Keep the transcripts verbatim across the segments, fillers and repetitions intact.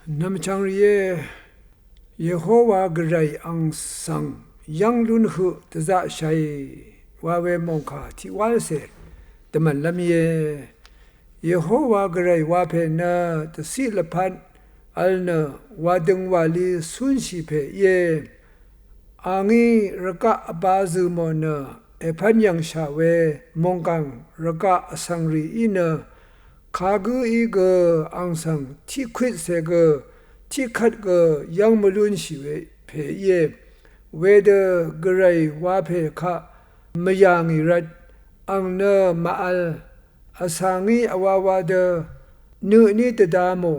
Nvmchvng rìé, Yehowa Gvray ang svng yv́ng lún høq dvzaqshàì wa we mòngkà tiq wálcè dvmv̀nlv́m íe. Yehowa Gvray wa pè nø dvciq lvpat vl nø wadøng wàli cúnshì pè íe. A ngí rvgaq vbā zø̀mò nø èpv́n yv̀ngshà we mònggàng rvgaq vsvng rì í nø kagǿí gø ang svng tiqkwitcè gø tiqkvt gø yv́ng mvlúnshì we pè íe. Wedø Gvray wa pè kaq mvyà ngì rvt ang nø màvl. Vsa ngí vwawa dø nø tní dvda mò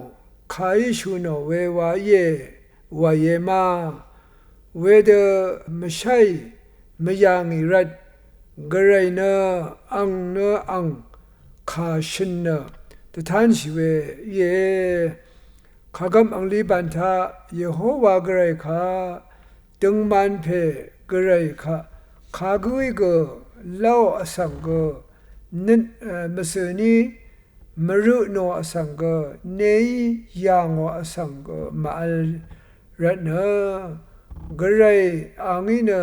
kàí shù nò we wa íe wàìe ma. Wedø mvsháì mvyà ngì rvt Gvray nø ang nø ang kà shø̀n nø dvtánshì we íe. Kàgvp angli bàn taq Yehowa Gvray kaq døngman pè Gvray kaq kagǿí gø láò vsvng gø nøt mvsø̀ní mvrø nò vsvng gø neí yà ngò vsvng gø màvl rvt nø Gvray a ngí nø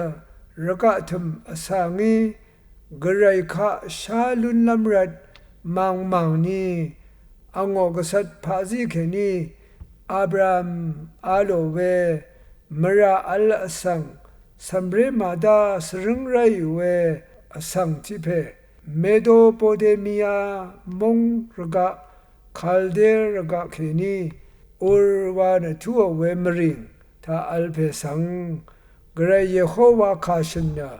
rvgaq tø̀m vsa ngí Gvray kaq shá lúnlv́m rvt màngmàng ni angò gvcvt paqzí kèní Abraham a lò we mvrà vl vsvng cv̀mré màdá svrǿng ráì we vsvng tiq pè Medopotemiya móng rvgaq Kalde rvgaq kèní Ur wa nø túò we mvrìng taq vl pè svng Gvray Yehowa kà shø̀n nø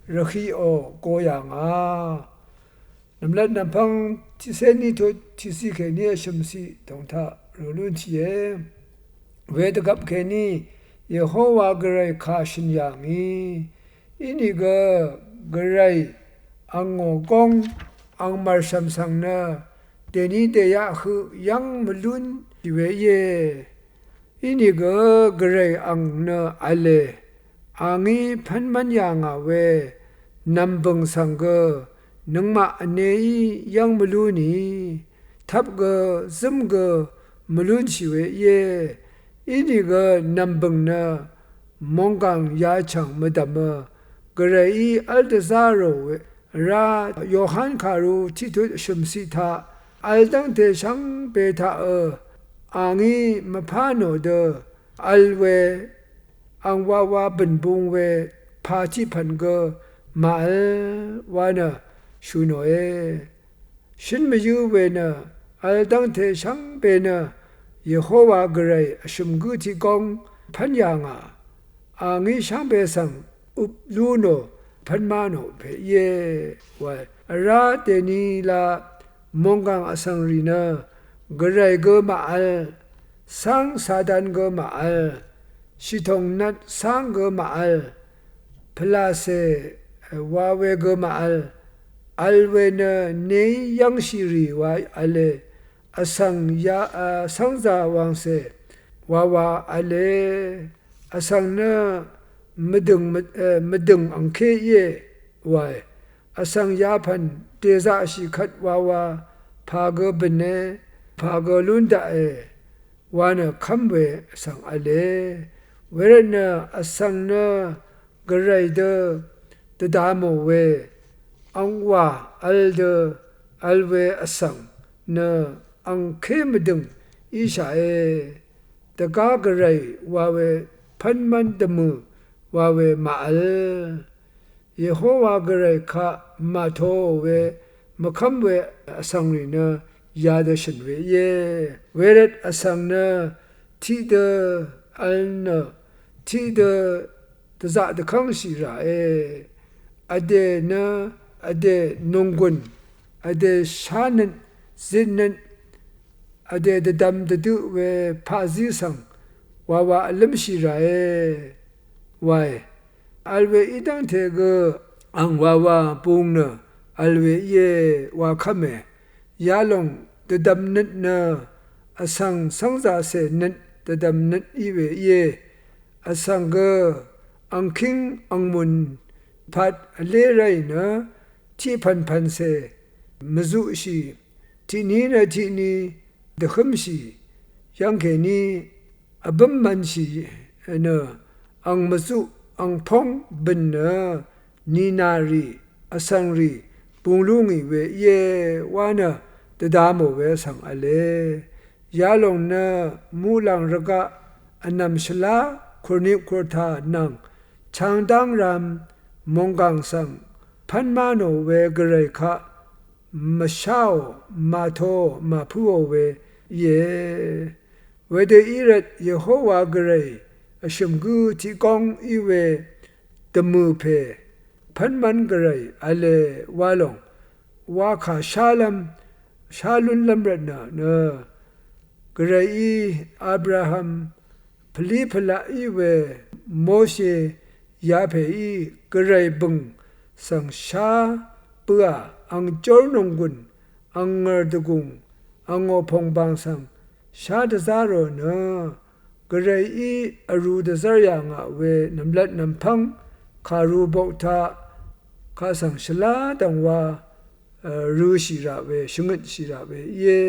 rvhiqò go yà ngà. Nv̀mlat nv̀mpvng tiqcé ní tut tiqciq kèní vshø̀m ciq tòng taq rø̀ lún tiqe. Wedvgvp kèní Yehowa Gvray kà shø̀n yà ngì. Inìgø Gvray angò góng ang mv̀rshv̀m svng nø dèní dèyaq høq yv́ng mvlúnshì we íe. Inìgø Gvray ang nø v̄le, a ngí pv́nmv́n yà ngà we nv̀mbø̀ng svng gø nøngmaq vneí yv́ng mvlú nì, tvp gø zǿm gø mvlúnshì we íe. Inìgø nv̀mbø̀ng nø mònggàng yachv̀ng mvdv̀mø Gvrayí v́l dvzá rò we vrá Yohan kàru tiqtut vshø̀m ciq taq vl dv́ngte shvngbe taqø a ngí mvpá nò dø vl we ang wawa bø̀n bung we pà tiq pv̀n gø màvl wa nø shù nòe. Shǿn mvyǿ we nø vl dv́ngte shvngbe nø Yehowa Gvray vshø̀m gǿ tiq góng pv́n yà ngà. A ngí shvngbe svng øp lú nò pv́n má nò pè íe wae. Vrá dèní la mònggàng vsvng rì nø Gvray gø màvl, cáng Satan gø màvl, shìtòng nvt cáng gø màvl, pvlàcè wa we gø màvl, vl we nø neí yv́ngshì rì wa v̄le, vsvng ya, a, cv́ngzà wàngcè wawa v̄le, vsvng nø mvdø̀ng, mv-, e, mvdø̀ng angké íe wae. Vsvng yapv̀n dèzaqshì kvt wawa pà gø bø̀ne, pà gø lún daqe wa nø kv́m we vsvng v̄le. Wervtnø vsvng nø Gvray dø dvda mò we angwà vl dø vl we vsvng nø angké mvdø̀ng íshàe. Dvgá Gvray wa we pv́nmv́n dvmø̀ wa we màvl. Yehowa Gvray kaq màtoò we mvkv́m we vsvng rì nø yadø shø̀n we íe. Wervt vsvng nø tiqdø vl nø tiqdø dvzaq dvkv́ngshì ràe. Vdè nø vdè nònggùn, vdè shánøt zitnøt, vdè dvdvm dvdøq we paqzí svng wawa vlǿmshì ràe wae. Vl we í dv́ngte gø ang wawa bung nø vl we íe wa kv́me. Yalòng dvdvm nøt nø vsvng cv́ngzàcè nøt dvdvm nøt í we íe. Vsvng gø angkíng angmùn pat vlé ráì nø tiq pv̀npv̀ncè mvzuqshì, tiqní nø tiqní dvhǿmshì yv́ng kèní vbǿm mv̄nshì nø ang mvzuq ang póng bø̀n nø ninà rì vsvng rì bung lú ngì we íe wa nø dvda mò we vsvng v̄le. Yalòng nø muqlàng rvgaq vnv̀m shvlá kùrnip kùrtà nvng changdáng ram mònggàng svng pv́n má nò we gvray kaq mvsháò màtoò màpǿò we íe. Wedø í rvt Yehowa gvray vshø̀m gǿ tiq góng í we dvmø̀ pè pv́n mv́n gvray v̄le wa lòng wakà shálv́m shá lúnlv́m rvtnø nø gvrayí Abraham pvlí pvlaq í we Moshe yapèí gvray bø̀ng svng shá bǿà ang jórnònggùn ang ngø̀rdvgùng angò pòngbàng svng shá dvzá rò nø gvrayí vrū dvzv́r yà ngà we nv̀mlat nv̀mpv́ng kàru bok taq kaq svng shvlá dv̀ngwa rø̄shì raq we shvngøtshì raq we íe.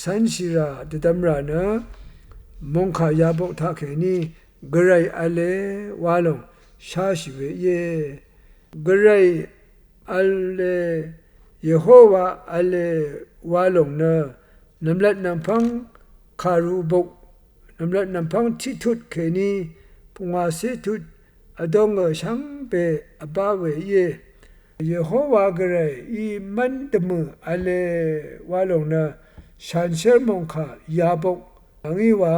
Cv̄nshì rà dvdvm rà nø mòngkà yabok taqkèní gvray v̄le wa lòng sháshì we íe. Gvray v̄le Yehowa v̄le wa lòng nø nv̀mlat nv̀mpv́ng kàru bok nv̀mlat nv̀mpv́ng tiqtut kèní pungwàcé tut vdóngø shvngbe vbá we íe. Yehowa gvrayí mv́n dvmø̀ v̄le wa lòng nø shanshér mòngkà yabok angí wa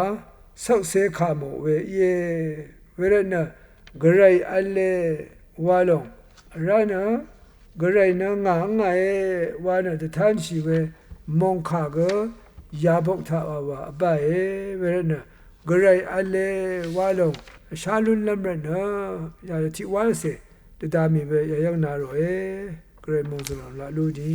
shvkse kà mò we íe. Wervtnø gvray v̄le wa lòng vrá nø gvray nø ngà ǿngàe wa nø dvtánshì we mòngkà gø yabok taq wàwà vbáe. Wervtnø gvray v̄le wa lòng vshá lúnlv́m rvtnø yadø tiq wálcè dvda mì we yayv́ng na ròe. Gvray mòngzø̀ng lòng laq lú ni.